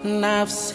ነፍሴ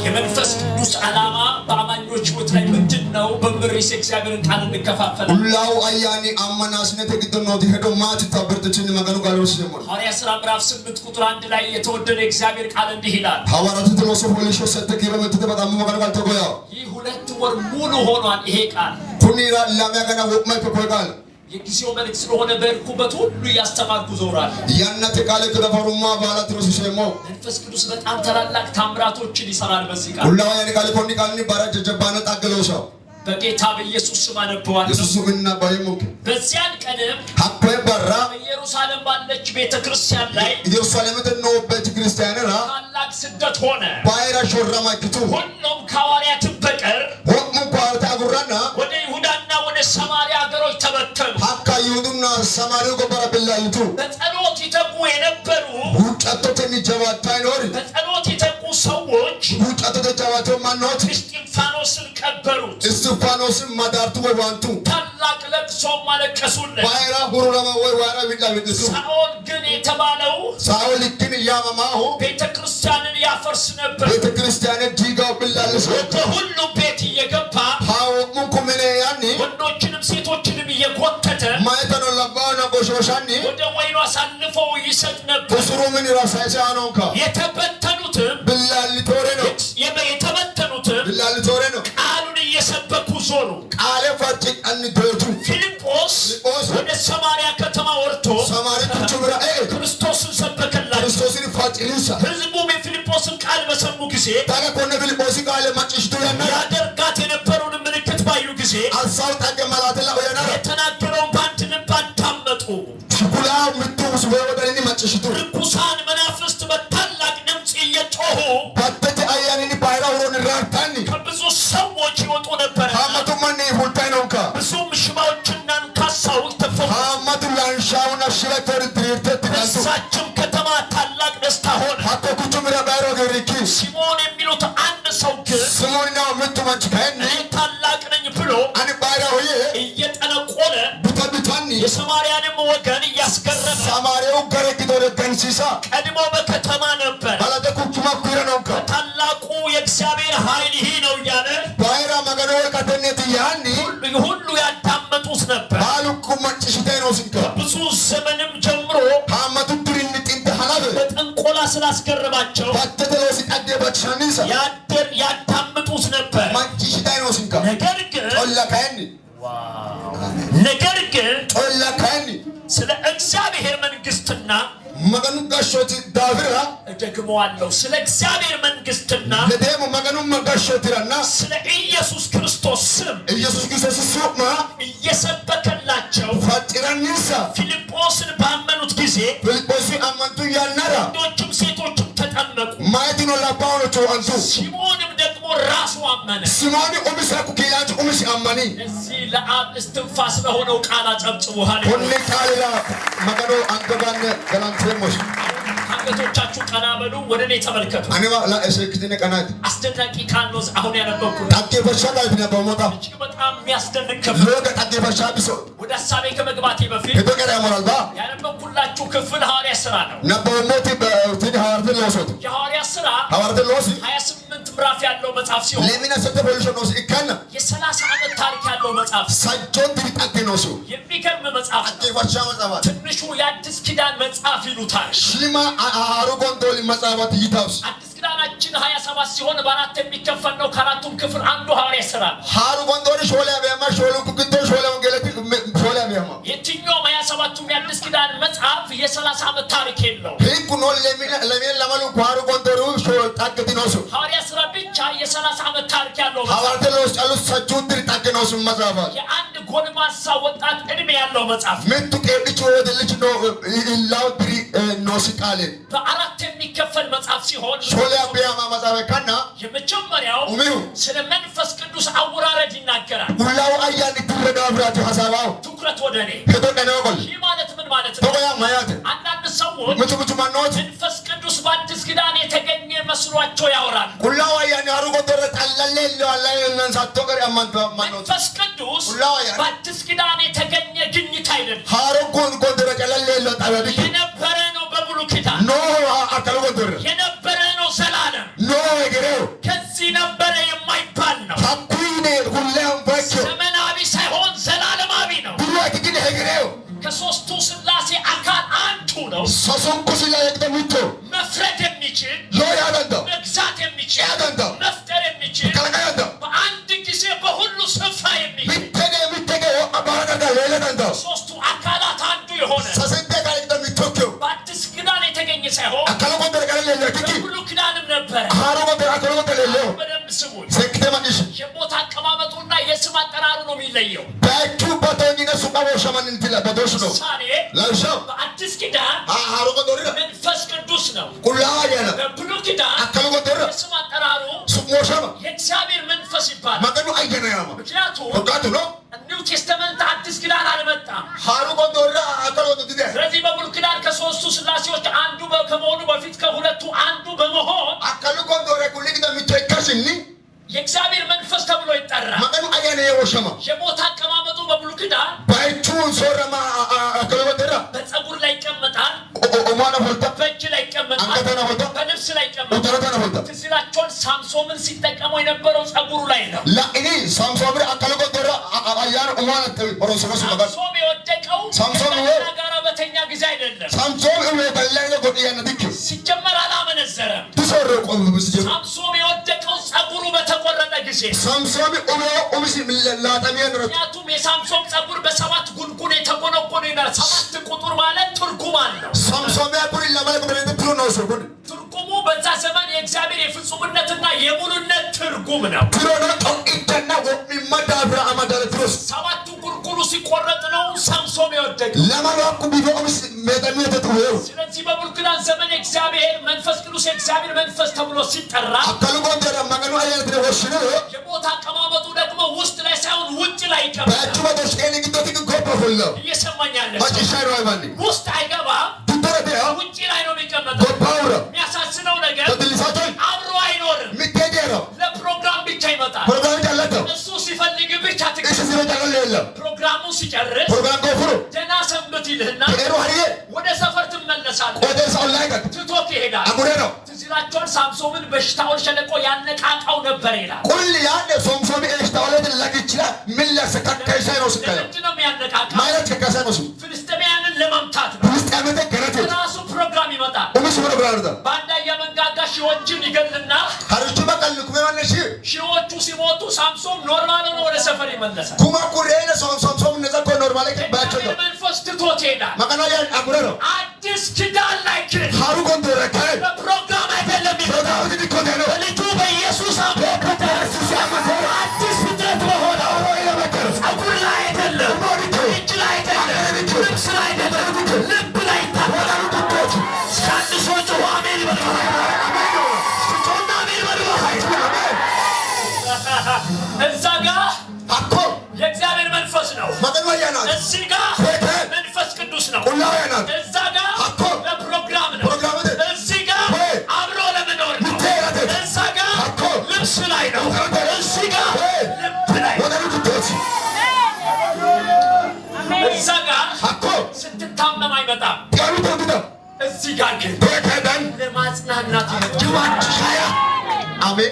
የመንፈስ ቅዱስ ዓላማ በአማኞች ሕይወት ላይ ምንድን ነው? በሚል ርዕስ የእግዚአብሔርን ቃል እንከፋፈላለን። Qullaawu Ayyaani ammanaasinete giddo nooti hedo maati birxichinni Maganu qaale ronseemmo. ሐዋርያ ሥራ ምዕራፍ 8 ቁጥር 1 ላይ የተወደደ የእግዚአብሔር ቃል እንዲህ ይላል። Hawaaraatete looso fooliishsho 8 kiiro 6 baxammo Maganu qaali togo yaanno. ይህ 2 ወር ሙሉ ሆኗል። ይሄ ቃል Kunnira 2 agana wo'ma ikke koye qaale. የጊዜው መልእክት ስለሆነ በሄድኩበት ሁሉ እያስተማርኩ ዞራለሁ። Yannate qaale ikkino farummaa baalatti rosiiseemmo. መንፈስ ቅዱስ በጣም ታላላቅ ታምራቶችን ይሰራል በዚህ ቃል። Qullaawu Ayyaani qaali konni qaalinni bara jajjabbaana xagge loosanno. በጌታ በኢየሱስ ስም አነበዋለሁ። Yesuusu su'minni nabbaweemmonke. በዚያን ቀንም Hakkoye barra በኢየሩሳሌም ባለች ቤተ ክርስቲያን ላይ Yerusaalemete noo beete kiristaanera ታላቅ ስደት ሆነ። bayira shorrama ikkitu. ሁሉም ከሐዋርያትም በቀር Wo'munku hawaariyaate agurranna ወደ ይሁዳና ወደ ሰማርያ ሀገሮች ተበተኑ። hakka Yihudunna Samaariyu gobbara billaallitu. በጸሎት ይተጉ የነበሩ Huuccattotenni jawaattanni noori በጸሎት የተጉ ሰዎች huuccattote jawaattino mannooti እስጢፋኖስን ቀበሩት። Isxifaanoosi madaartu woy waantu. ታላቅ ለቅሶም አለቀሱለት። Bayira hururama woy bayira wi'la wi'litu. ሳኦል ግን የተባለው Saa'oli ግን yaamamaahu ቤተ ክርስቲያንን ያፈርስ ነበር። beete kiristaane diigaho billaalliso. ወደ ሁሉም ቤት እየገባ Wo'munku mine eanni ወንዶችንም ሴቶችንም እየጎተተ meyatano labbaano goshooshanni ወደ ወህኒ አሳልፎ ይሰጥ ነበር። usuru minira sayise aannonka. የተበተኑትም Billaallitoreno የተበተኑትም billaallitoreno ቃሉን እየሰበኩ ዞሩ። qaale farcidhanni doytu. ፊልጶስ ፊልጶስ ወደ ሰማርያ ከተማ ወርዶ Samaariyu quchumira e'e ክርስቶስን ሰበከላቸው። Kiristoosin farcirinsa. ሕዝቡም የፊልጶስን ቃል በሰሙ ጊዜ Daga konne Filiphoosi qaale macciishshitu yannara ያደርጋት የነበረውን ምልክት ባዩ ጊዜ assawu xagge malaate la'u yannara የተናገረውን በአንድ ልብ አዳመጡ። kulaa mittu woy wodaninni macciishshitu. ርኩሳን መናፍስት በታላቅ ድምፅ እየጮሁ Battete ayyaaninni bayira huuronni raartanni ከብዙ ሰዎች ይወጡ ነበር። haammatu manni fultanni noonka. ብዙም ሽባዎችና አንካሳዎች ተፈወሱ። Haammatu laanshaawunna shiba ikkitori diriirte tidhantu. በዛችም ከተማ ታላቅ ደስታ ሆነ። Hakko quchumira bayiru hagiirri ikki. ሲሞን የሚሉት አንድ ሰው ግን Simooni yinannihu mittu manchi kayinni እኔ ታላቅ ነኝ ብሎ ani bayiraho yee እየጠነቆለ buta bitanni የሰማርያንም ወገን እያስገረመ Samaariyu gare giddore gansiisa ቀድሞ በከተማ ነበር። balaxe quchuma kuira noonka. ታላቁ የእግዚአብሔር ኃይል ይህ ነው እያለ Bayira Maganu wolqa tenneeti yaanni ሁሉ ያዳመጡት ነበር። baalunku macciishshitayi noosinka. ብዙ ዘመንም ጀምሮ Haammatu dirinni xinte hanafe በጥንቆላ ስላስገረማቸው battete loosi dhaggeeffachishanninsa ያዳምጡት ነበር። macciishshitayi noosinka. ነገር ግን Colla kayinni ነገር ግን colla kayinni ስለ እግዚአብሔር መንግስትና Maganu gashshooti daafira እደግመዋለሁ፣ ስለ እግዚአብሔር መንግስትና ledeemmo Maganu gashshootiranna ስለ ኢየሱስ ክርስቶስ ስም Iyesuusi Kiristoosi su'ma እየሰበከላቸው farciranninsa ፊልጶስን ባመኑት ጊዜ Filiphoosi ammantu yannara ወንዶችም ሴቶችም ተጠመቁ። meyatino labbahuno cuuantu. ሲሞንም ደግሞ ራሱ አመነ። Simooni umisi hakku kiilaanchu umisi ammani. እዚህ ለአብ እስትንፋስ ለሆነው ቃል አጨብጭቡ። ሃሌሉያ! Konni qaalira Magano anga ganne galanteemmosi. አንገቶቻችሁ ቀና በሉ፣ ወደ እኔ ተመልከቱ። Anewa la'e seekkitine qanaati. አስደናቂ ቃል ነው አሁን ያነበብኩት። Dhaggeeffachaa qaaleeti nabbawamoota. እጅግ በጣም የሚያስደንቅ ክፍል። Lowo dhaggeeffachaa biso. ወደ ሀሳቤ ከመግባቴ በፊት Hedo gara alba ያነበብኩላችሁ ክፍል ሐዋርያ ሥራ ነው። nabbawamooti tini hawaariyaate loosooti. የሐዋርያ ሥራ Hawaariyaate loosi 28 ምዕራፍ ያለው መጽሐፍ ሲሆን 28 fooliishsho noosi ikkanna የ30 ዓመት ታሪክ ያለው መጽሐፍ sajjoon diri xagge noosi. የሚገርም መጽሐፍ ነው። Dhaggeeffachaa matsaafaati. ትንሹ የአዲስ ኪዳን መጽሐፍ ይሉታል። Shiima haaru gondoori matsaafaati yitaus. አዲስ ኪዳናችን 27 ሲሆን በአራት የሚከፈል ነው። ከአራቱም ክፍል አንዱ ሐዋርያ ሥራ ነው። Haaru gondoori shoole abeema shoolunku giddo shoole wongeeleti shoole abeema. የትኛውም 27ቱም የአዲስ ኪዳን መጽሐፍ የ30 ዓመት ታሪክ የለውም። Hiikku noo lemeen lamalunku haaru gondoori shoole xaggeti noosu. ሐዋርያ ሥራ ብቻ የ30 ዓመት ታሪክ ያለው መጽሐፍ Hawaariyaate loosi callu sajjuun diri xagge noosu matsaafaati. የአንድ ጎልማሳ ወጣት ዕድሜ ያለው መጽሐፍ Mittu qeedhichu wedellichu noo illawu diri noosi qaale. በአራት የሚከፈል መጽሐፍ ሲሆን Shoole abeema matsaafa ikkanna የመጀመሪያው umihu ስለ መንፈስ ቅዱስ አወራረድ ይናገራል። Qullaawu Ayyaani dirre daafiraati hasaawahu. ትኩረት ወደ እኔ። Hedo anewa qoli. ይህ ማለት ምን ማለት ነው? Togo yaa mayyaate? አንዳንድ ሰዎች Mitu mitu mannooti መንፈስ ቅዱስ በአዲስ ኪዳን የተገኘ መስሏቸው ያወራል። Qullaawu Ayyaani haaru gondoorira calla leelliwa leellannsa gari ammantu mannooti. መንፈስ ቅዱስ Qullaawu Ayyaani በአዲስ ኪዳን የተገኘ ግኝት አይደለም፣ haaro gondoorira calla leelliwa xawadikkino የነበረ ነው በብሉይ ኪዳን። nooho. Sasunku Sillaase giddo mittoho. መፍረድ የሚችል፣ Yoo yaa danda'a. መግዛት የሚችል፣ Ea danda'a. መፍጠር የሚችል፣ Kalaqa danda'a. በአንድ ጊዜ በሁሉ ስፍራ የሚችል፣ Mittege mittege wo'ma baala danda'a leella danda'a. ሶስቱ አካላት አንዱ የሆነ፣ Sasente akkaale giddo mitto ikkeho. በአዲስ ኪዳን የተገኘ ሳይሆን Akkalu gondoora qara leelleho ikkikki በብሉይ ኪዳንም ነበረ። haaru gondoora akkalu gondoora leelleho. በደንብ ስሙን። Seekkite macciishshi. የቦታ አቀማመጡና የስም አጠራሩ ነው የሚለየው። Bayichu batoonyine su'ma woshshamanninti badooshshu no. ምሳሌ Lawishshaho በአዲስ ኪዳን haaru gondoorira መንፈስ ቅዱስ ነው። Qullaawa Ayyaana. በብሉይ ኪዳን Akkalu gondoorira የስም አጠራሩ su'ma woshshama የእግዚአብሔር መንፈስ ይባላል። Maganu Ayyaana yaama. ምክንያቱም Korkaatuno New Testament አዲስ ኪዳን አልመጣም። haaru gondoorira akkalu gondoor didayi. ስለዚህ በብሉይ ኪዳን ከሶስቱ ስላሴዎች አንዱ ከመሆኑ በፊት ከሁለቱ አንዱ በመሆን Akkalu gondoora kulli giddo mitto ikkasinni የእግዚአብሔር መንፈስ ተብሎ ይጠራል። Maganu Ayyaana yee woshshama. የቦታ አቀማመጡ በብሉይ ኪዳን Bayichu soorrama akkalu gondoorira በፀጉር ላይ ይቀመጣል፣ umoon ofolta, በእጅ ላይ ይቀመጣል፣ angate ofolta, በልብስ ላይ ይቀመጣል። uddanote ofolta. ትዝ ይላችኋል፣ ሳምሶምን ሲጠቀመው የነበረው ፀጉሩ ላይ ነው። La'ini Saamsoomira akkalu gondoorira ayyaanu umoon horonsi'nosi Maganu. ሳምሶም የወደቀው ሳምሶም ከደሊላ ጋር በተኛ ጊዜ አይደለም። Saamsoom ume bal'aa godhi yaanna dikki. ሲጀመር አላመነዘረም። Disoorre qomsi jedhu. ሳምሶም የወደቀው ፀጉሩ በተቆረጠ ጊዜ፣ Saamsoom ume umisi laaxamee irratti. ምክንያቱም የሳምሶም ፀጉር በሰባት ጉንጉን የተጎነጎነ ይላል። ሰባት ቁጥር ማለት ትርጉም አለው። Saamsoom kun lama godhanii tiro noosu kun. ትርጉሙ በዛ ዘመን የእግዚአብሔር የፍጹምነትና የሙሉነት ትርጉም ነው። Tiro no xoqqichana wo'mimma daafira amadale tiros. ሰባቱ ጉንጉኑ ሲቆረጥ ነው ሳምሶም የወደቀው። Lama akku bifa umisi meexamee ta'u. ስለዚህ በብሉይ ኪዳን ዘመን የእግዚአብሔር መንፈስ ቅዱስ የእግዚአብሔር መንፈስ ተብሎ ሲጠራ Akkalu gondoora Maganu ayyaana tire woshshine. የቦታ አቀማመጡ ደግሞ ውስጥ ላይ ሳይሆን ውጭ ላይ ይቀመጣል። Bayichu badooshqeen giddooti gobba fulla. እየሰማኝ ያለ ሰው Macciishshaa yeroo himanni. ውስጥ አይገባም፣ Giddora ta'e ውጭ ላይ ነው የሚቀመጠው። gobba ura. የሚያሳዝነው ነገር Dadillisaa to'i. አብሮ አይኖርም። Mittee jeera. ለፕሮግራም ብቻ ይመጣል። Programii jaalladha. እሱ ሲፈልግ ብቻ ትገ Isa siree jaalladha leella. ፕሮግራሙ ሲጨርስ Program goofuru. ደህና ሰንብት ይልህና Qeeroo hariyyee. ወደ ሰፈር ትመለሳለህ። Qoteessa ollaa eegata. ትቶት ይሄዳል። Aguree ነው. ትዝ ይላችኋል፣ ሳምሶምን በሽታውን ሸለቆ ያነቃቃው ነበር ይላል። Qulli yaadde soomsoomii eeshtaawaleeti lagichila millase kakkaisee ነው ስካየ. ለምንድን ነው የሚያነቃቃው? Maayiratti kakkaisee ነው su. ፍልስጤማውያንን ለመምታት ነው። Filisxeemete garate. ራሱ ፕሮግራም ይመጣል። Umis program da. በአንድ መንጋጋ ሺዎችን ይገልና Harichu bakallu kume manne shi. ሺዎቹ ሲሞቱ ሳምሶም normal ሆኖ ወደ ሰፈር ይመለሳል። Kuma kureena soomsoom neza ko normale baacho እግዚአብሔር መንፈስ ትቶት ይሄዳል። Maganu ayyaana aguree ነው. አዲስ ኪዳን ላይ ግን Haaru gondoora kaye. በፕሮግራም አይደለም የሚመጣው። Programii dikkote ነው. በልጁ በኢየሱስ አምኖ አዲስ ፍጥረት በሆነው ፀጉር ላይ አይደለም፣ እጅ ላይ አይደለም፣ ልብስ ላይ አይደለም፣ ልብ ላይ ይታወቃል። እስከ አንድ ሰው ጮሆ አሜን ይበል። ጮና አሜን በሉ። እዛ ጋ Hakko የእግዚአብሔር መንፈስ ነው። Maganu ayyaana. እዚህ ጋ መንፈስ ቅዱስ ነው። Qullaawa ayyaana. እዛ ጋ ሀኮ ለፕሮግራም ነው። ፕሮግራም እዚህ ጋ አብሮ ለመኖር ነው። Mittee jedhate. እዛ ጋ ሀኮ ልብስ ላይ ነው። እዚህ ጋ ልብ ላይ ነው። Wodanu giddooti. እዛ ጋ Hakko ስትታመም አይመጣም። Garuu ta'u እዚህ ጋር ግን Beekaadhaan ለማጽናናት ይመጣል። jawaachishaaya. Ameen.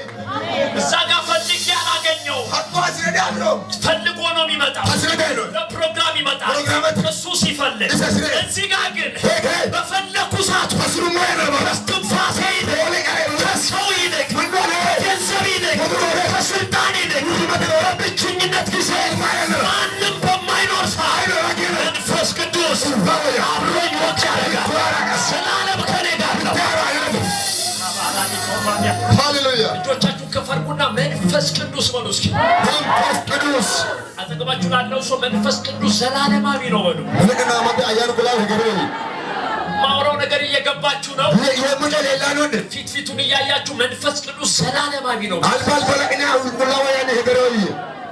እዛ ጋር ፈልጌ አላገኘውም። Hakko asirratti afiroo. ፈልጎ ነው የሚመጣው። Asirratti ayino. ለፕሮግራም ይመጣል። ፕሮግራማት እሱ ሲፈልግ እዛ ሲለ- እዚህ ጋር ግን Beekee. በፈለኩ ሰዓት Asirummaa yeroo ከስትንፋሴ ይልቅ፣ Oole qaree. ከሰው ይልቅ፣ Mannoole. ከገንዘብ ይልቅ፣ ከስልጣን ይልቅ፣ በብቸኝነት ጊዜ ማንም በማይኖር ሰዓት መንፈስ ቅዱስ አብሮኝ walk ያደርጋል። ዘላለም ከኔ ጋር ነው። Hallelujah. እጆቻችሁን ከፍ አድርጉና መንፈስ ቅዱስ በሉ እስኪ። መንፈስ ቅዱስ አጠገባችሁ ላለው ሰው መንፈስ ቅዱስ ዘላለማዊ ነው በሉ። ምንና ማተ አያን ኩላ ሀገሬ ማውራው ነገር እየገባችሁ ነው። የሙጨ ሌላ ነው እንዴ? ፊት ፊቱን እያያችሁ መንፈስ ቅዱስ ዘላለማዊ ነው። አልፋ አልፋ ለቅና ኩላ ወያን ሀገሬ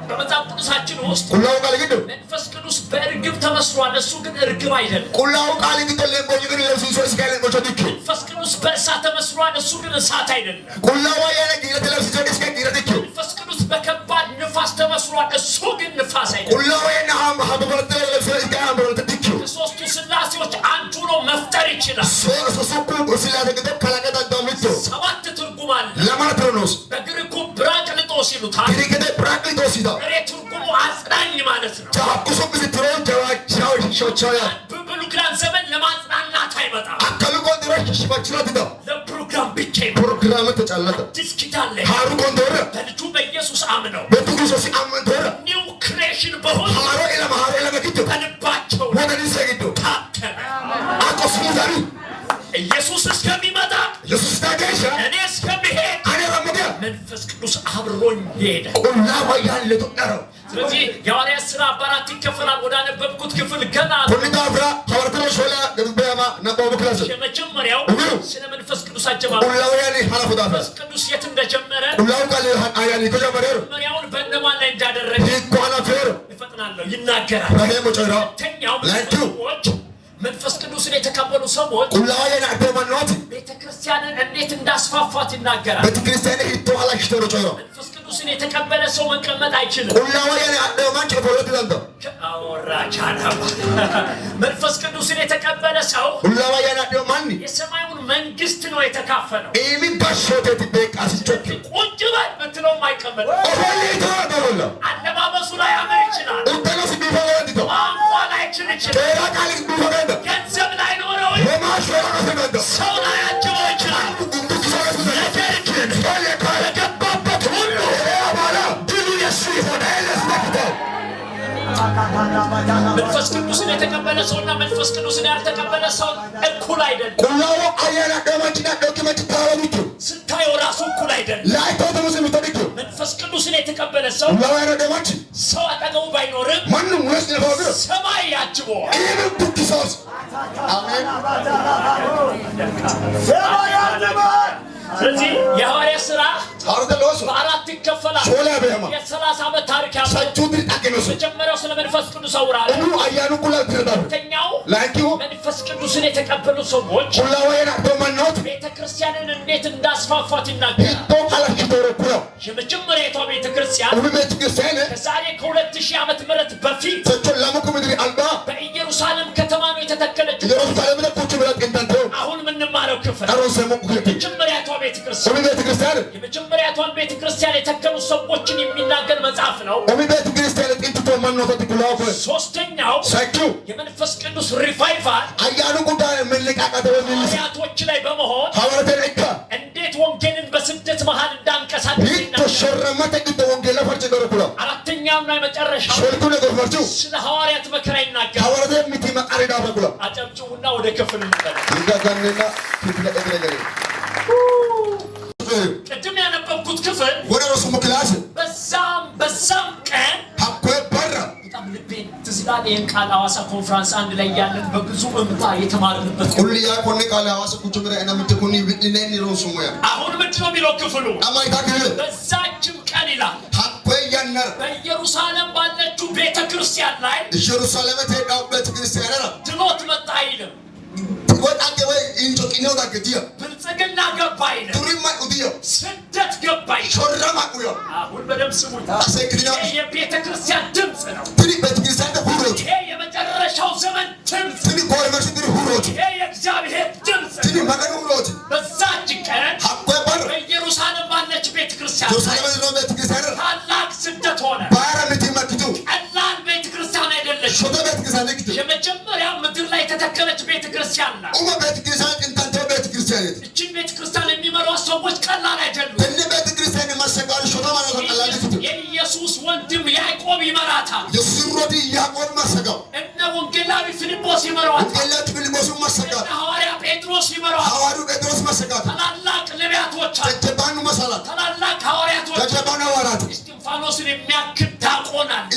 በመጽሐፍ ቅዱሳችን ውስጥ ቁላው ቃል ግዶ መንፈስ ቅዱስ በእርግብ ተመስሏል። እሱ ግን እርግብ አይደለም። ቁላው ቃል ግዶ ለምቦኝ ግን ለብሱ ሶስ ጋር ለምቦኝ ዲክ መንፈስ ቅዱስ በእሳት ተመስሏል። እሱ ግን እሳት አይደለም። ቁላው ወያን ግለ ለብሱ ሶስ ጋር ግለ ዲክ መንፈስ ቅዱስ በከባድ ንፋስ ተመስሏል። እሱ ግን ንፋስ አይደለም። ቁላው ወያን ሃም ሃበበለ ለብሱ ጋር ሃበበለ ዲክ ከሶስቱ ስላሴዎች አንዱ ነው፣ መፍጠር ይችላል። ሶስ ሱኩ ስላሴ ግዶ ከላቀታ ዳምቶ ሰባት ትርጉም አለ። ለማትሮኖስ በግሪኩ ብራቅልጦስ ይሉታል። ግሪክደ ብራቅሊቶስ ይታ ጥሬ ትርጉሙ አጽናኝ ማለት ነው። ጃኩሱ ብስትሮ ጃዋቻው ሾቻያ በብሉይ ኪዳን ዘመን ለማጽናናት አይመጣም። አይመጣም። Akkalu gondooro sheshifachira dida. ለፕሮግራም ብቻ ይመጣል። Pirogiraamete callata. አዲስ ኪዳን ላይ Haaru gondoorra በልጁ በኢየሱስ አምነው beettu Kiristoosi ammanteera new creation በሆኑ haaro ilama haaro ilama giddo በልባቸው ላይ wodaninsa giddo ታተመ። hakko sumudami. ኢየሱስ እስከሚመጣ Yesuusi daa geeshsha እኔ እስከሚሄድ ane rammudiya መንፈስ ቅዱስ አብሮኝ ይሄዳል። Qullaawu Ayyaani ledo'naro. ስለዚህ የሐዋርያት ሥራ በአራት ይከፈላል። ወዳነበብኩት ክፍል ገና Konni daafira hawaryate shoolaa beema nabbawu kilase. የመጀመሪያው Umihu ስለ መንፈስ ቅዱስ አጀማመር Qullaawu Ayyaani hanafu daafira መንፈስ ቅዱስ የት እንደጀመረ Qullaawu qaali ayyaani hiikko jammarero መጀመሪያውን በእነማን ላይ እንዳደረገ hiikko hanafeero እፈጥናለሁ ይናገራል። raheemmo coyira ሁለተኛው ላይኪው ሰዎች መንፈስ ቅዱስን የተቀበሉ ሰዎች Qullaawa Ayyaana adhitino mannooti ቤተ ክርስቲያንን እንዴት እንዳስፋፏት ይናገራል። beetekiristiyaane hiittoo halashshitero coyira. መንፈስ ቅዱስን የተቀበለ ሰው መቀመጥ አይችልም። Qullaawa Ayyaana adhino manchi ofolle didandaanno. አወራቻናባ መንፈስ ቅዱስን የተቀበለ ሰው Qullaawa Ayyaana adhino manni የሰማዩን መንግስት ነው የተካፈለው። iimi gashshooteeti beeqqaasicho ikkino. ቁጭ በል ብትለውም አይቀመጥም። Ofolli yitiro diofolla. አለባበሱ ላይ ያምር ይችላል። Uddanosi biifa didandaanno. ቋንቋ ላይችል ይችላል። Coyi'ra qaali biifa didandaanno. ገንዘብ ላይኖረው Womaashshu hee'rasi didandaanno. ሰው ላያጅበው ይችላል። ነገር ግን በገባበት ሁሉ ድሉ የሱ ይሆናል። መንፈስ ቅዱስን የተቀበለ ሰውና መንፈስ ቅዱስን ያልተቀበለ ሰው እኩል አይደለም። Qullaawa Ayyaana adhino manchinna adhinokki manchi taalo dikkino. ስታየው ራሱ እኩል አይደለም። Laittoote umosi mitto dikkino. መንፈስ ቅዱስን የተቀበለ ሰው Qullaawa Ayyaana adhino manchi ሰው አጠገቡ ባይኖርም mannu mulesi nafa hoogiro ሰማይ ያጅበዋል። iimi dukkisoosi. Ameen. ስለዚህ የሐዋርያት ሥራ Hawaryate looso በአራት ይከፈላል። shoolaa beehama. የ30 ዓመት ታሪክ ያለው Sajjuu diri dhagge noosi. መጀመሪያው ስለ መንፈስ ቅዱስ አውራለሁ። Umihu ayyaanu qullaawu tira daafira. ሁለተኛው Layinkihu መንፈስ ቅዱስን የተቀበሉ ሰዎች Qullaawa Ayyaana adhitino mannooti ቤተ ክርስቲያንን እንዴት እንዳስፋፏት ይናገራል። hiittoo halashshitoro kulawo. የመጀመሪያቷ ቤተ ክርስቲያን Umi beetekiristiyaane ከዛሬ ከ2000 ዓመተ ምህረት በፊት techo 2000 diri alba በኢየሩሳሌም ከተማ ነው የተተከለችው። Yerusaalemete quchumira xintantino. አሁን የምንማረው ክፍል Xa ronseemmo kifile. የመጀመሪያቷ ቤተ ክርስቲያን Umi beetekiristiyaane የመጀመሪያቷን ቤተ ክርስቲያን የተከሉ ሰዎችን የሚናገር መጽሐፍ ነው። umi beetekiristiyaane xintitino mannootati qullaawu kule. ሶስተኛው Sayikkihu የመንፈስ ቅዱስ revival ayyaanu qullaawu መነቃቃት ወይ ሚልስ ሐዋርያቶች ላይ በመሆን hawaryate ikka እንዴት ወንጌልን በስደት መሃል እንዳንቀሳቀስ hiitto ይናገራል። shorramate giddo wongeela farcidhoro kulawo. አራተኛውና የመጨረሻው Shoolkihu goofimarchu ስለ ሐዋርያት መከራ ይናገራል። hawaryate mitiimma qarri daafira kulawo. አጨብጭቡና ወደ ክፍል እንመለስ። Hingaganninna kifile egere ቅድም ያነበብኩት ክፍል Wona rosummo kilaase በዛም ቀን hakkoye barra በጣም ልቤን ትዝ ይላል። ይህን ቃል ሐዋሳ ኮንፈረንስ አንድ ላይ ያለን በብዙ እምባ የተማርንበት qulli yaa konne qaale Hawaasa quchumira ena mitte kunni wi'lineenni ronsummo yaa. አሁን ምንድን ነው የሚለው ክፍሉ? Xa mayitaa kifile በዛችም ቀን ይላል hakkoye yannara በኢየሩሳሌም ባለችው ቤተ ክርስቲያን ላይ Yerusaalemete heedhawo beetekiristiyaanera ድሎት መጣ አይልም። ወይ dhagge ወይ injo qinewo dhagge diya ብልጽግና ገባ አይልም። durimma udiya ስደት ገባ አይልም። shorrama uya አሁን በደምብ ስሙኝ። asekkidina ይሄ የቤተ ክርስቲያን ድምፅ ነው። tini beetekiristiyaanete huurooti ይሄ የመጨረሻው ዘመን ድምፅ፣ tini goofimarchu diri huurooti ይሄ የእግዚአብሔር ድምፅ ነው። tini Maganu huurooti በዛች ቀን hakkoye barra በኢየሩሳሌም ባለች ቤተ ክርስቲያን ላይ Yerusaalemete noo beetekiristiyaanera ታላቅ ስደት ሆነ። baara mitiimma ikkitu ቀላል ቤተ ክርስቲያን አይደለች። shota beetekiristiyaane ikkitu የመጀመሪያ ምድር ላይ የተተከለች ቤተ ክርስቲያን ናት። umo beetekiristiyaane xintantino beetekiristiyaaneeti እችን ቤተ ክርስቲያን የሚመሯት ሰዎች ቀላል አይደሉም። tenne beetekiristiyaane massagaano shota mannoota ቀላል ikkitu የኢየሱስ ወንድም ያዕቆብ ይመራታል። Yesuusi rodii Yaaqoob massagawo እነ ወንጌላዊ ፊልጶስ ይመሯታል። ወንጌላዊው ፊልጶስ massagawo እነ ሐዋርያ ጴጥሮስ ይመሯታል። ሐዋርያው ጴጥሮስ massagawo ታላላቅ ነቢያቶች አሉ። jajjabaannu masalat ታላላቅ ሐዋርያቶች አሉ። jajjabaannu ሐዋርያት እስጢፋኖስን የሚያክል ዲያቆን አለ።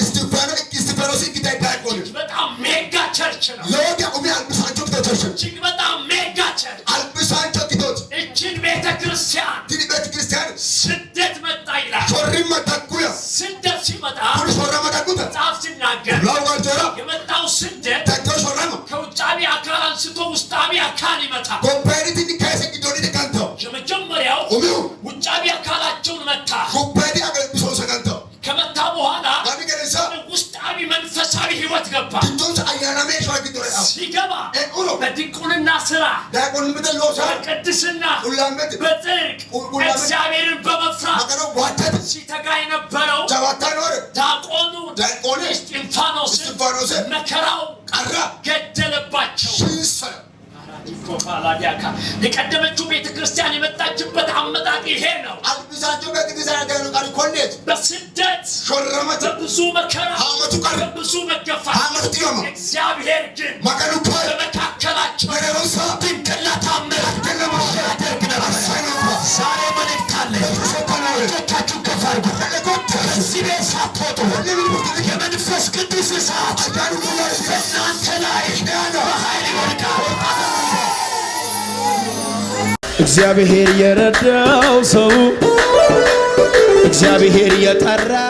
እስጢፋኖስ ikkita ዲያቆን በጣም mega church ነው። lowo umi albisaancho ikkitino church እጅግ በጣም mega church። albisaancho ikkitooti እችን ቤተ ክርስቲያን tini beetekiristiyaane ስደት መጣ ይላል። shorrimma dagguya ስደት ሲመጣ kuni shorrama dagguta መጽሐፍ ሲናገር qullaawu qaali coyi'ra የመጣው ስደት daggino shorrama ከውጫዊ አካል አንስቶ ውስጣዊ አካል ይመታል። gobbayiditinni kayise giddooniti gantawo የመጀመሪያው umihu ውጫዊ አካላቸውን መታ። gobbayidi bisonsa gantawo ከመታ በኋላ gani gedensa ውስጣዊ መንፈሳዊ ህይወት ገባ። giddonsa ayyaanaame heeshshowa giddora e'awo ሲገባ e'uro በዲቁንና ስራ፣ diyaaqonimmate loosa በቅድስና፣ qullaambete በጽድቅ እግዚአብሔርን በመፍራት Magano waajjate ሲተጋ የነበረው jawaattaa noore ዲያቆኑ ዲያቆኔ እስጢፋኖስን እስጢፋኖስ መከራው qarra ገደለባቸው። shiinsa. ኮፋላዲያካ የቀደመችው ቤተ ክርስቲያን የመጣችበት አመጣጥ ይሄ ነው። Albisaancho beetekiristaane dayino qari konneeti. በስደት፣ Shorramate. በብዙ መከራ፣ Haammatu qarri. በብዙ መገፋት፣ Haammatu xiwama. እግዚአብሔር ግን Maganu kayi. በመካከላቸው Mereeronsa. ድንቅና ታምር Addenna ያደርግ ነበር። Assanno. ዛሬ መልእክት አለ። እጆቻችሁን ከፍ አድርጉ። ከዚህ ቤት ሳትወጡ የመንፈስ ቅዱስ እሳት በእናንተ ላይ በኃይል ይወድቃል። እግዚአብሔር የረዳው ሰው፣ እግዚአብሔር የጠራው